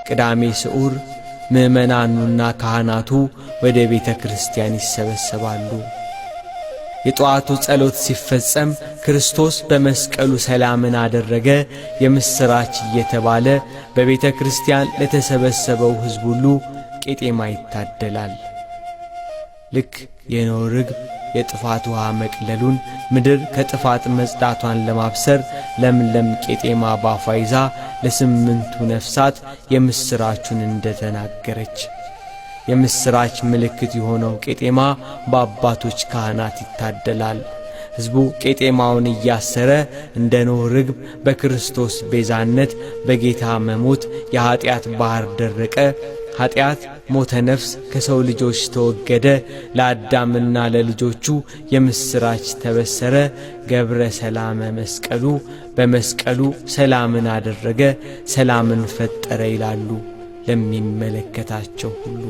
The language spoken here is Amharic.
ቅዳሜ ስዑር ምዕመናኑና ካህናቱ ወደ ቤተ ክርስቲያን ይሰበሰባሉ። የጠዋቱ ጸሎት ሲፈጸም ክርስቶስ በመስቀሉ ሰላምን አደረገ የምሥራች እየተባለ በቤተ ክርስቲያን ለተሰበሰበው ሕዝብ ሁሉ ቄጤማ ይታደላል። ልክ የኖህ ርግብ የጥፋት ውሃ መቅለሉን፣ ምድር ከጥፋት መጽዳቷን ለማብሰር ለምለም ቄጤማ ባፏ ይዛ ለስምንቱ ነፍሳት የምሥራቹን እንደተናገረች፣ የምሥራች ምልክት የሆነው ቄጤማ በአባቶች ካህናት ይታደላል። ሕዝቡ ቄጤማውን እያሰረ እንደ ኖህ ርግብ በክርስቶስ ቤዛነት በጌታ መሞት የኀጢአት ባሕር ደረቀ፣ ኀጢአት ሞተ ነፍስ ከሰው ልጆች ተወገደ፣ ለአዳምና ለልጆቹ የምሥራች ተበሰረ፣ ገብረ ሰላመ መስቀሉ፣ በመስቀሉ ሰላምን አደረገ፣ ሰላምን ፈጠረ ይላሉ ለሚመለከታቸው ሁሉ።